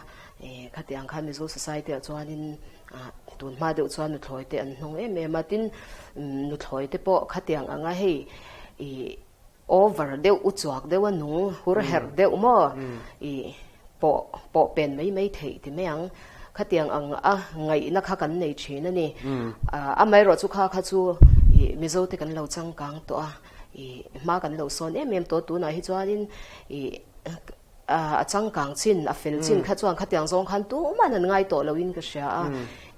khatiang khan Mizo Society ah chuanin tun hma deuh chuan nuthlawi te an hnawng em em a, tin nuthlawi te pawh khatiang anga hei ih over deuh, uchuak deuh a nung, hur herh deuh maw ih. Pawh pawh pen mai mai theih ti mai ang. Khatiang ang a ngaihna kha kan nei thin a ni. Amaherawh chu kha kha chu ih Mizo te kan lo changkang tawh a, ih hma kan lo sawn em em tawh tunah hi chuanin ih a changkang chin a fel chin kha chuan khatiang zawng khan tuman an ngai tawh loin ka hria a.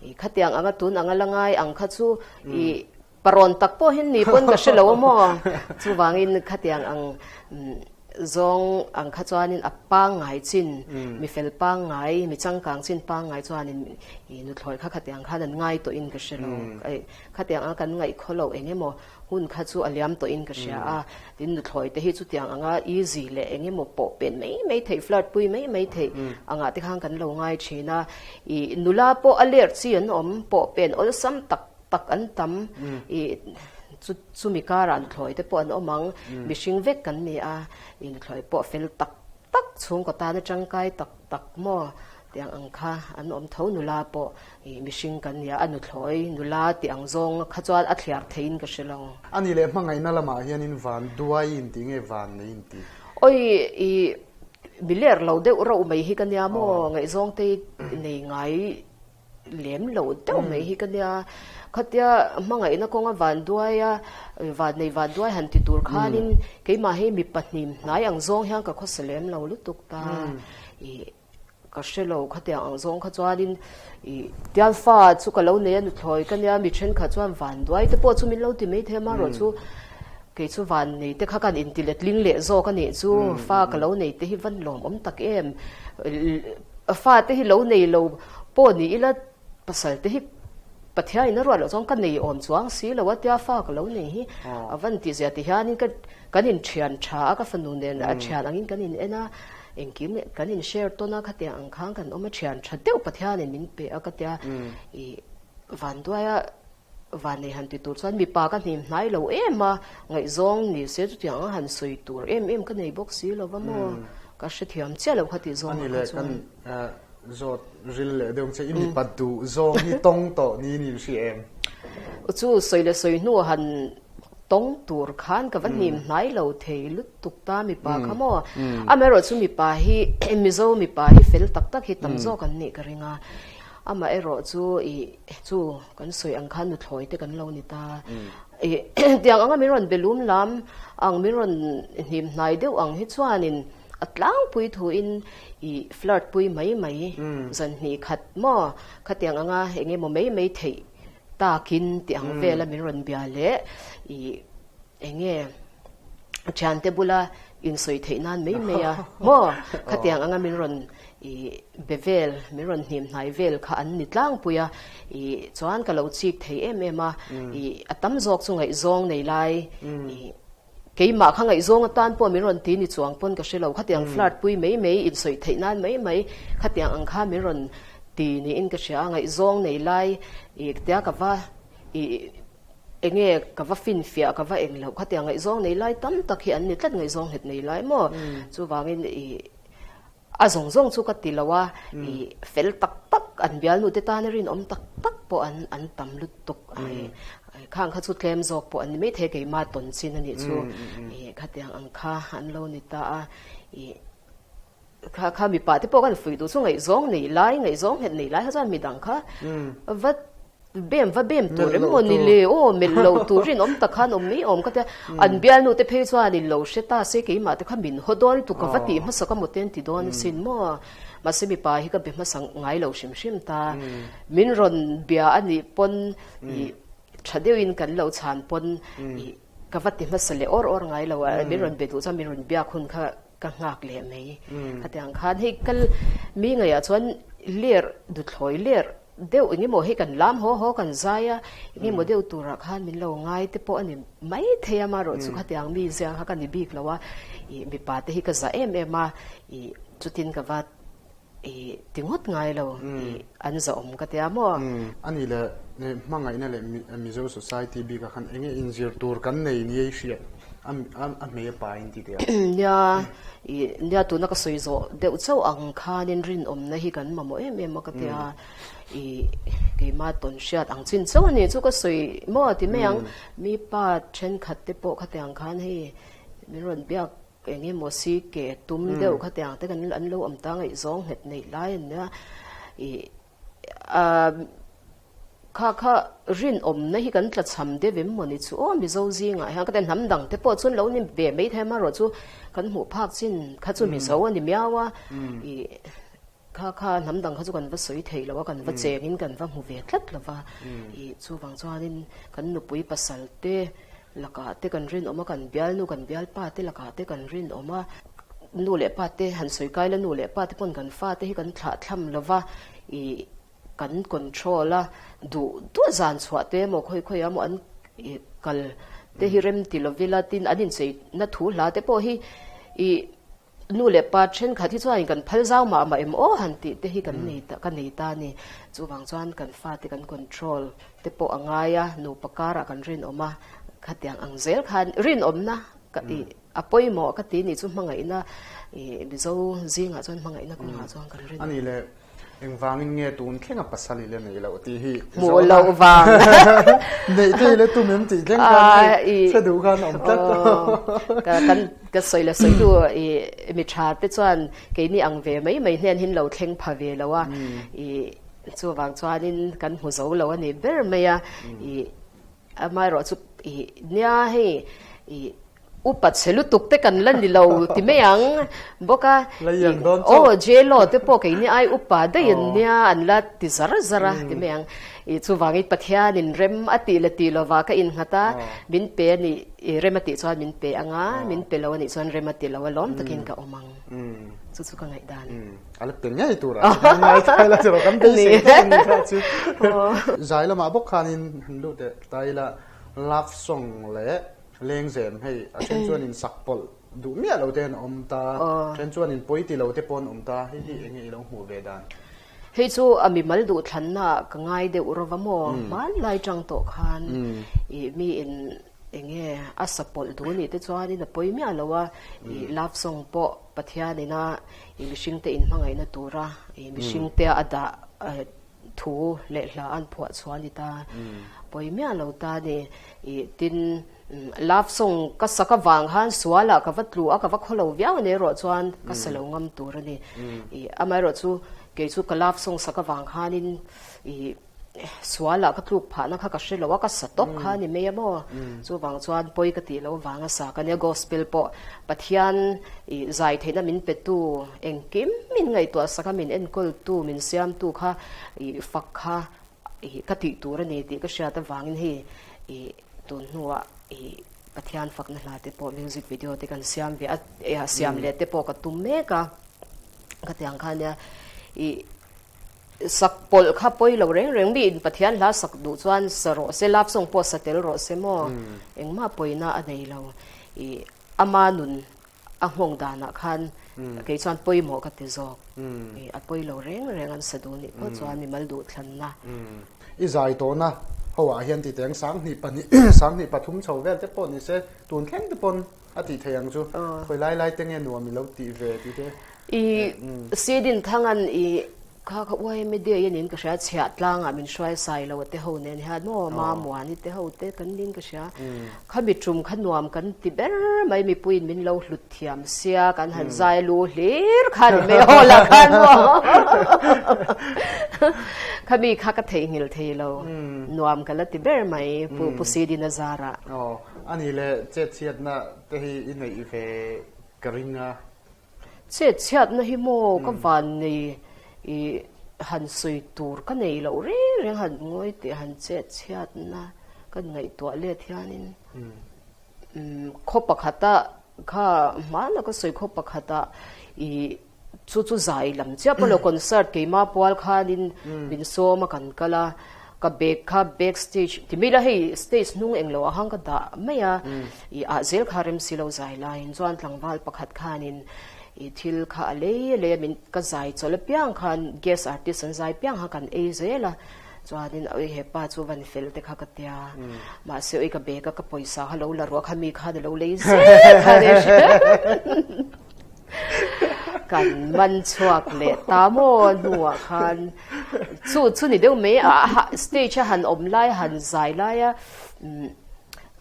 Ih khatiang anga tun anga la ngai ang kha chu ih Parawn tak pawh hi ni pawn ka hre lo a maw? Chuvangin khatiang ang zawng ang kha chuanin a pangngai chin, mi fel pangngai, mi changkang chin pangngai chuanin i nuthlawi kha khatiang khan an ngai tawhin ka hre lo. Khatiang anga kan ngaih khaw loh eng emaw hun kha chu a liam tawhin ka hria a. Tin, nuthlawi te hi chutiang anga easy leh eng emaw pawh pen mai mai theih, flirt pui mai mai theih angah te khan kan lo ngai thin a. I nula pawh a ler chi an awm, pawh pen awlsam tak tak an tam i chu chumi karah nuthlawi te pawh an awm ang mihring vek kan ni a i nuthlawi pawh fel tak tak chhungkaw tana tangkai tak tak maw tiang ang kha an awm tho nula pawh i mihring kan ni a a nuthlawi nula tih ang zawng kha chuan a thliar theiin ka hre lo. A nih leh hmangaihna lamah hianin van duai in tih nge van nei in tih? Awi i mi ler lo deuh rauh mai hi ka nia maw ngaihzawng te nei ngai lem lo deuh mai hi ka nia. Khatia hmangaihna kawnga vanduai a, vannei vanduai han ti tur khanin keimah hi mi pahnih hnai ang zawng hian ka khawsa lem lo lutuk ta. Ih ka hre lo khatiang ang zawng kha chuanin ih tialfa chu ka lo nei a nuthlawi ka nia mi thenkhat chuan vanduai te pawh chu min lo ti maithei a amaherawh chu kei chu vannei te kha kan inti letling leh zawk a nih chu fa ka lo nei te hi van lawmawm tak em. Fate hi lo nei lo pawh ni ila pasal te hi Pathian in a ruat loh chuan ka nei awm chuang si lo a tia fa ka lo nei hi a van tih zia ti hianin ka kan in thian tha a ka fanu nen a thian angin kan in en a engkim kan in share tawn a khatiang ang khan kan awm a thian tha deuh Pathian in min pe a ka tia ih vanduai a Vannei han ti tur chuan mipa ka hnim hnai lo em a, ngaihzawng ni se chutiang ang han sawi tur em em ka nei bawk si lo va maw, ka hrethiam chiah lo kha tih zawng ah kha chuan. Ani leh kan zawt ril leh deuh ang che, i mipa duh zawng hi tawng tawh niin in hria em? Chu sawi leh sawi hnu han tawng tur khan ka va hnim hnai lo thei lutuk ta mipa kha maw, amaherawh chu mipa hi Mizo mipa hi fel tak tak hi tam zawk an nih ka ring a, amaherawh chu i Chu kan sawi ang khan nuthlawi te kan lo ni ta. Ih tiang anga min rawn be lum lam ang min rawn hnim hnai deuh ang hi chuanin a tlangpui thuin ih flirt pui mai mai zan hnih khat maw khatiang anga eng emaw mai mai theih takin tih ang vela min rawn bia leh ih Eng nge thiante bula insawi theih nan mai mai a maw? Khatiang anga min rawn ih be vel, min rawn hnim hnai vel kha an ni tlangpui a, ih chuan ka lo chik thei em em a, ih a tam zawk chu ngaihzawng nei lai, ih keimah kha ngaihzawng atan pawh min rawn ti ni chuang pawn ka hre lo, khatiang flirt pui mai mai, insawi theih nan mai mai, khatiang ang kha min rawn ti niin ka hria a, ngaihzawng nei lai ih tia ka va ih Enge ka va finfiah ka va eng loh khatiang ngaihzawng nei lai tam tak hi an ni tlat ngaihzawng nghet nei lai maw chuvangin ih a zawng zawng chu ka ti lo a ih fel tak tak an bialnu te tana rinawm tak tak pawh an an tam lutuk ai khang kha chu tlem zawk pawh an ni maithei keimah tawn chin a nih chu ih khatiang ang kha an lo ni ta a ih Kha kha mipa te pawh kan fuih duh chu ngaihzawng nei lai, ngaihzawng nghet nei lai kha chuan midang kha va bem va bem tur em maw ni le aw melh lo tur rinawm tak khan awm mai awm ka tia an bialnu te phei chuan in lo hre ta se keimah te kha min haw dawn lutuk ka va tih hmasa ka maw te an ti dawn asin maw mahse mipa hi ka be hmasa ngai lo hrim hrim ta min rawn bia a nih pawn ih tha deuhin kan lo chhan pawn ih ka va ti hmasa leh awr awr ngai lo a min rawn be duh chuan min rawn biak hun kha Ka nghak leh mai. Khatiang khan hei kal mi ngaiah chuan ler duthlawi ler deuh eng emaw hei kan lam haw haw kan zai a, eng emaw deuh turah khan min lo ngai te pawh a ni mai thei a, amaherawh chu khatiang mi ziang kha ka ni bik lo a, ih mipa te hi ka za em em a, ih chutin ka va I ti ngawt ngai lo i an zahawm ka tia maw? A nih leh hmangaihna leh Mizo society bikah khan eng nge inzir tur kan nei ni ei hriat a hmei a pa in ti teh a? Nia, i nia tuna ka sawi zawh deuh chauh ang khanin rinawmna hi kan mamawh em em a ka tia. I keimah tawn hriat ang chin chauh a ni chu ka sawi maw ti mai ang. Mi pa thenkhat te pawh khatiang khan hei min rawn biak. eng emaw CK tum deuh khatiang te kan an lo awm ta ngaihzawng nghet neih lai an nia ih ah kha kha rinawmna hi kan tlachham deuh em mawni chu aw Mizo zingah hian ka ti a hnam dang te pawh chuan lo ni ve mai thei amaherawh chu kan hmuh phak chin kha chu Mizo a ni miau a ih Kha kha hnam dang kha chu kan va sawi thei lo a, kan va chengin kan va hmu ve tlat lo va. Ih, chuvang chuanin kan nupui pasal te lakah te kan rinawm a, kan bialnu kan bialpa te lakah te kan rinawm a. Nu leh pa te han sawi kai la, nu leh pa te pawn kan fa te hi kan thlah thlam lo va, ih, kan control a, duh duh zan chhuah te emaw khawi khawi ah emaw an kal te hi rem ti lo ila, tin an incheina thu hla te pawh hi ih, Nu leh pa thenkhat hi chuan kan phal zau mah mah em aw han tih te hi kan nei ta ka nei ta a ni. Chuvang chuan kan fate kan control te pawh a ngai a, nupa karah kan rinawm a, khatiang ang zel khan rinawmna ka tih a pawimawh ka ti ni chu hmangaihna ih Mizo zingah chuan hmangaihna kawngah chuan kan rinawm. A ni le. Engvangin nge tun thlenga pasal i la nei loh tih hi Hmuh loh vang. Neih te i la tum em tih thleng khan hei hre duh khan a awm tlat. Ka kan ka sawi la sawi tu i mi tha te chuan keini ang ve mai mai hnen hin lo thleng pha ve lo a i chuvang chuanin kan hmu zo lo a ni ber mai a i Amaherawh chu i nia hei i upa chhe lutuk te kan la ni lo ti mai ang bawk a aw J-Lo te pawh keini ai upa daih an nia an la ti zar zar a ti mai ang i chuvangin Pathianin rem a tih leh tih lovah ka innghat a min pe a nih i rem a tih chuan min pe ang a min pe lo a nih chuan rem a ti lo a lawm takin ka awm ang chu chu ka ngaihdan. A la pe ngei tur a kan ngai thai la chu kan beisei tak a ni kha chu. Zai lamah bawk khanin han lut leh ta ila love song leh lengzem hei a then chuan in sak pawlh duh miah lo te an awm ta then chuan in pawi ti lo te pawh an awm ta hei hi enge i lo hmuh ve dan. Hei chu a mimal duh thlanna ka ngai deuh rova maw hmanlai tang tawh khan ih mi in Enge a sa pawlh duh anih te chuanin a pawi miah lo a, ih love song pawh Pathianin a ih mihringte inhmangaihna tura ih mihringte a dah thu leh hla an phuah chhuah a ni ta, pawi miah lo ta a ni. Ih tin love song ka sak avang khan sualah ka va tlu a, ka va khaw lo viau a ni erawh chuan ka sa lo ngam tur a ni. Ih amaherawhchu kei chu ka love song sak avang khanin ih. Sualah ka tluk phahna kha ka hre lo a, ka sa tawp kha a ni mai a maw? Chuvang chuan pawi ka tih loh vanga sa ka nia, Gospel pawh Pathian ih zai theihna min petu, engkim min ngaihtuah sak a, min enkawltu, min siamtu kha ih fak kha ih ka tih tur a ni tih ka hriat avangin hei ih tun hnuah ih Pathian fakna hla te pawh music video te kan siam ve a, siam leh te pawh ka tum mek a, ka tiang kha nia ih. Sak pawlh kha pawi lo reng reng mi in Pathian hla sak duh chuan sa rawh se, love song pawh sa tel rawh se maw? Engmah pawina a nei lo. I ama nun a nghawng danah khan kei chuan pawimawh ka ti zawk. I a pawi lo reng reng an sa duh nih pawh chuan mimal duhthlanna. I zai tawhna ho ah hian titeng 2002 2023 chho vel te pawh ni se tun thleng te pawn a tih thei ang chu. Khawi lai lai te nge nuam i lo tih ve tih te. I Sidin Thangan i kha kha YMA day a niin ka hria, chhiah tlangah min hruai sai lo a te ho nen hian maw Mamuani te ho te kan niin ka hria. Kha mi tum kha nuam kan ti ber mai mipuiin min lo hlut thiam sia kan han zai lu hlir kha ni mai hall ah khan maw kha mi kha ka theihnghilh thei lo nuam ka la ti ber mai Pu Pu Sidin a zarah. Aw a ni le chetchhiatna te hi i neih ve ka ring a. Chet chhiatna hi maw ka van nei i han sawi tur ka nei loh reng reng han ngawi teh han chet chhiatna ka ngaihtuah let hianin khaw pakhata kha hmana ka sawi khaw pakhata i chu chu zai lam chiah pawh lo concert keima pual khanin min sawm a kan kal a Ka bag kha back stage ti mai la hei stage hnung englo a hang ka dah mai a i ah zel kha rem si lo zai laiin chuan tlangval pakhat khanin i thil kha a lei a lei a min ka zai chawlh apiang khan guest artist an zai piang kha kan ei zel a chuanin oi hepa chu van fel te kha ka tia mahse oi ka bag a ka pawisa kha lo la ruah kha mi khan a lo lei zel kha nia Kan man chhuak leh ta maw hnuah khan chu chu ni deuh mai a stage a han awm lai han zai lai a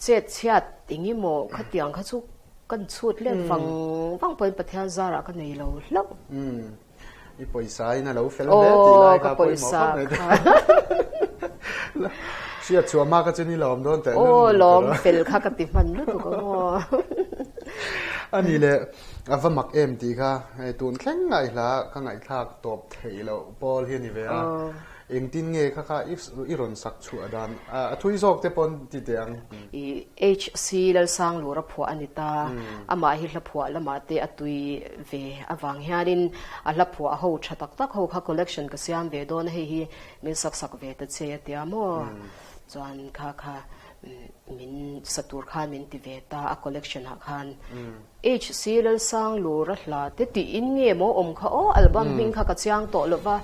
chet chhiat eng emaw khatiang kha chu. Kan chhut let vang vang pawhin Pathian zarah ka nei lo hlauh. I pawisa in a lo fel hle tih lai kha pawimawh khawp mai te. Hriat chhuah hma kha chuan i lawm dawn teh lul. Aw lawm fel kha ka ti hman lutuk ang aw. A ni le, a va mak em tih kha hei tun thleng ngaihla ka ngaihthlak tawp theih loh pawl hi a ni ve a. Engtin nge kha kha i rawn sak chhuah dan a thui zawk te pawn ti teh ang. I HC Lalsanglura phuah a ni ta. Amah hi hla phuah lamah te a tui ve avang hianin a hla phuah ho tha tak tak ho kha collection ka siam ve dawn a, hei hi min sak sak ve ta che a tia maw? Chuan kha kha min sa tur khan min ti ve ta a collection ah khan. HC Lalsanglura hla te tiin nge maw awm kha aw album hming kha ka chiang tawh lo va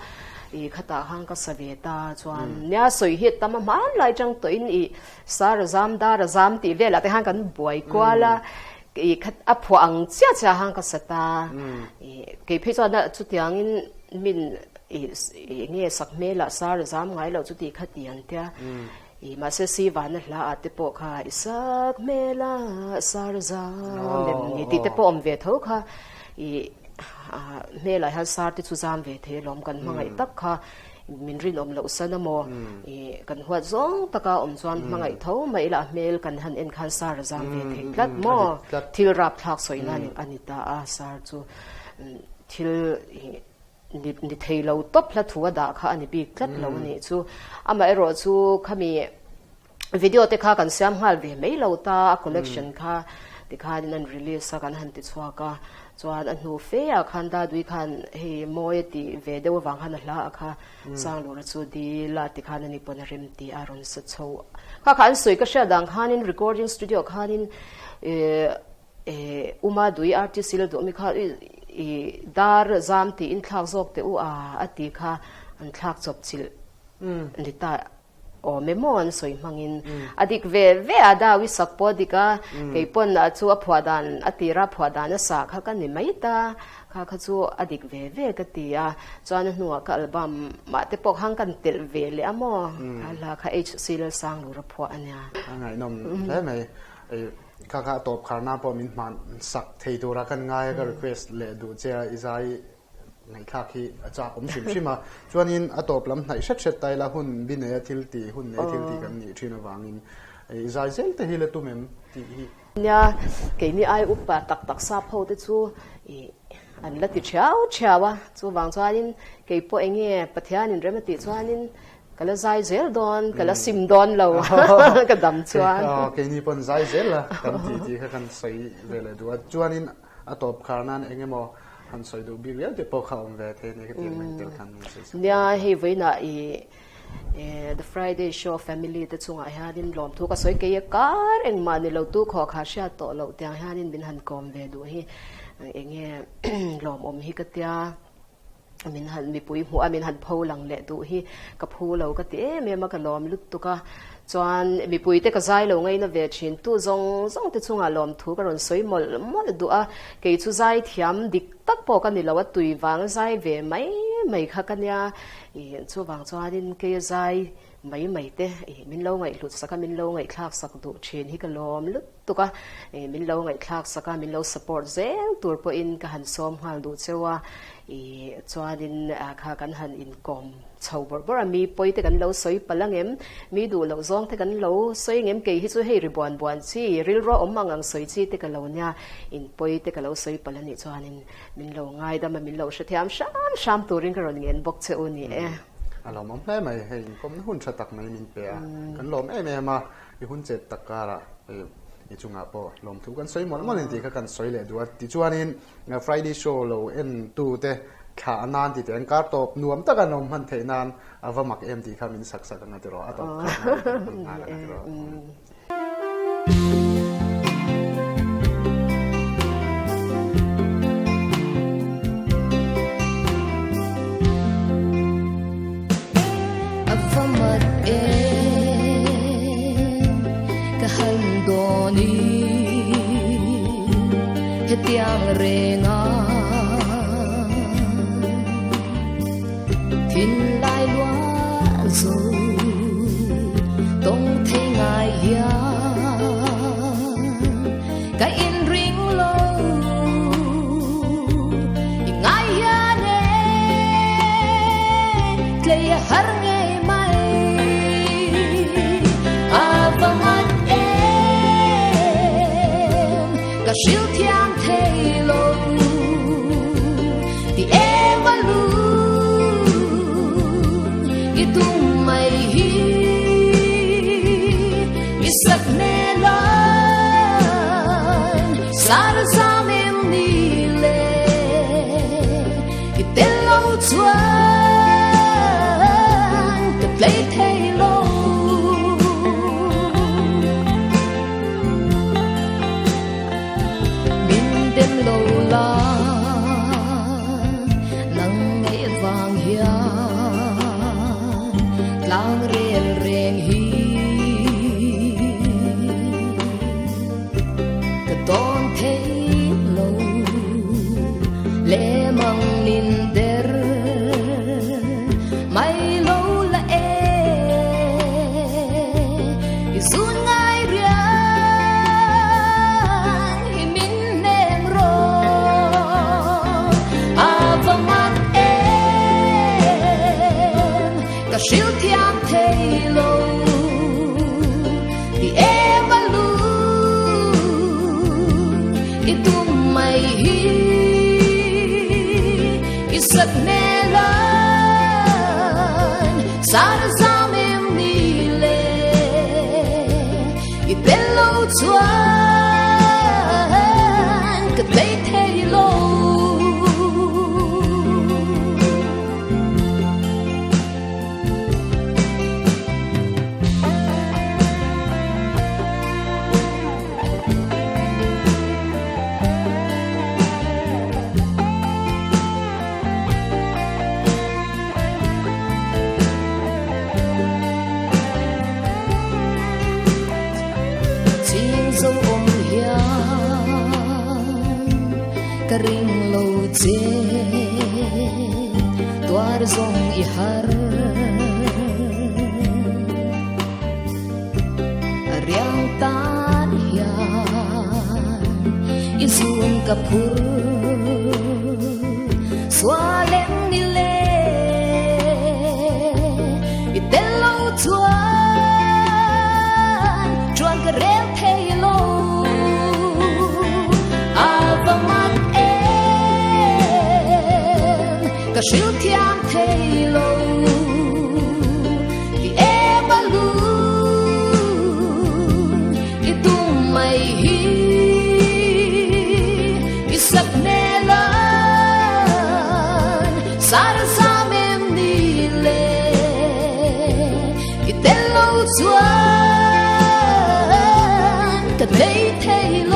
i khatah khan ka sa ve ta chuan nia sawi hi tam a hmanlai tang tawhin i sar a zam dar a zam tih velah te khan kan buai kual a i khat a phuah ang chiah chiah khan ka sa ta i kei phei chuan a chutiangin min i nge sak hmelah sar a zam ngai loh chu tih kha ti an tia. I mahse si vana hla ah te pawh kha i sak hmel a sar zam em ni tih te pawh awm ve tho kha i hmel ah hian sar te chu zam ve thei alawm kan hmangaih tak kha min rinawm loh san a maw i kan huat zawng taka awm chuan hmangaih tho mai ila a hmel kan han en khan sar a zam ve thei tlat maw thil rapthlak sawi nan a ni ta a sar chu thil i Ni thei lo tawp hla thu a dah kha a ni bik tlat lo a nih chu. Amaherawh chu khami video te kha kan siam nghal ve mai lo ta, a collection kha tikhanin an release a kan han ti chhuak a. Chuan a hnu fe ah khan Dadui khan hei mawi a tih ve deuh avang khan a hla ah kha Sanglura chu dil a tikhan a ni pawn a rem tih a rawn sa chho. Kha kha an sawi ka hriat dang khanin recording studio khanin Eh, Uma dui artist ila duh mi kha i dar zam tiin thlak zawk teh u a a ti kha an thlak chawp chilh ni ta awm em aw an sawi hmangin a dik ve ve a dau i sak pawh a dik a kei pawn a chu a phuah dan a tira phuah dan a sa kha ka ni mai ta kha kha chu a dik ve ve ka ti a chuan a hnuah ka album mah te pawh khan kan telh ve leh a maw kha hla kha HC Lalsanglura phuah a nia. A ngaihnawm hle mai. Kha kha a tawp kharna pawh min hman sak thei tura kan ngai a, ka request leh duh che a, i zai ngaihthlak hi a chak awm hrim hrim a. Chuanin a tawp lam hnaih hret hret ta ila hun bi neia thil ti, hun nei thil ti kan nih thin avangin i zai zel te hi la tum em tih hi. Nia, keini ai upa tak tak sap ho te chu i an la ti thiau thiau a, chuvang chuanin kei pawh eng nge Pathianin rem a tih chuanin Ka la zai zel dawn, ka la sim dawn lo ka dam chuan. Keini pawn zai zel la kan ti tih kha kan sawi ve leh duh a. Chuanin a tawp khar nan eng emaw han sawi duh bik riau te pawh kha awm ve thei a ni ka tih ang tel khan min sawi sak. Nia hei vawiinah i The Friday Show family te chungah hianin lawmthu ka sawi kei a kar engmah ni lo tu khawh kha hriat tawh loh tiang hianin min han kawm ve duh hi eng nge lawmawm hi ka tia. Min han mipui hmuh a min han pho lang leh duh hi ka phu lo ka ti em em a, ka lawm lutuk a. Chuan mipui te ka zai lo ngaina ve thin tu zawng zawng te chungah lawmthu ka rawn sawi mawlh mawlh duh a, kei chu zai thiam dik tak pawh ka ni lo a, tui vang zai ve mai mai kha ka nia. Ih chuvang chuanin kei a zai mai mai te ih min lo ngaihhlut sak a, min lo ngaihthlak sak duh thin hi ka lawm lutuk. tuk a, min lo ngaihthlak sak a, min lo support zel tur pawhin ka han sawm nghal duh cheu a, ih chuanin kha kan han inkawm chho bawrh bawrh a, mi pawi te kan lo sawi palh ang em, mi duh loh zawng te kan lo sawi ang em, kei hi chu hei ri buan buan chi, rilru awm ang ang sawi chi te ka lo nia, in pawi te ka lo sawi palh a nih chuanin min lo ngaidam a, min lo hrethiam hram hram turin ka rawn ngen bawk che u ni e. A lawmawm hle mai, hei inkawmna hun tha tak mai min pe a, kan lawm em em a. I hun chet tak karah i chungah pawh lawmthu kan sawi mawlh mawlh in tih kha kan sawi leh duh a. Tichuanin Friday show lo en tute thlah nan ti teh an kar tawp nuam taka an awm hman theih nan a va mak em tih kha min sak sak ang a tiraw a tawp khat nan nghal ang a tiraw. A va mat em ka han dawn i hetiang reng a thinlai lua zo tawng thei ngai hian ka inring lo. Ka hril thiam thei lo ti em a lu i tum mai hi i sak hmel an sar zam em ni le i tel lo chuan ka tlei thei lo. Min dem lo la nang ngei vang hian tlang rel reng hi ka dawn thei lo lemang nin der mai lo la e i zun ngai riang hi min hnem rawh a va mak em ka hril thiam thei lo ti em a lu i tum mai hi i sat hmel an sar zam em ni le i tel lo chuan ka tlei thei lo. Ching zo awm hian ka ring lo che tuar zawng i har riang tan hian i zun ka phur sual em ni le i tel lo chuan chuan ka rel thei lo a va mak em ka hril thiam thei lo ti em a lu i tum mai hi i sak hmel an sar zam em ni le i tel lo chuan ka tlei thei lo.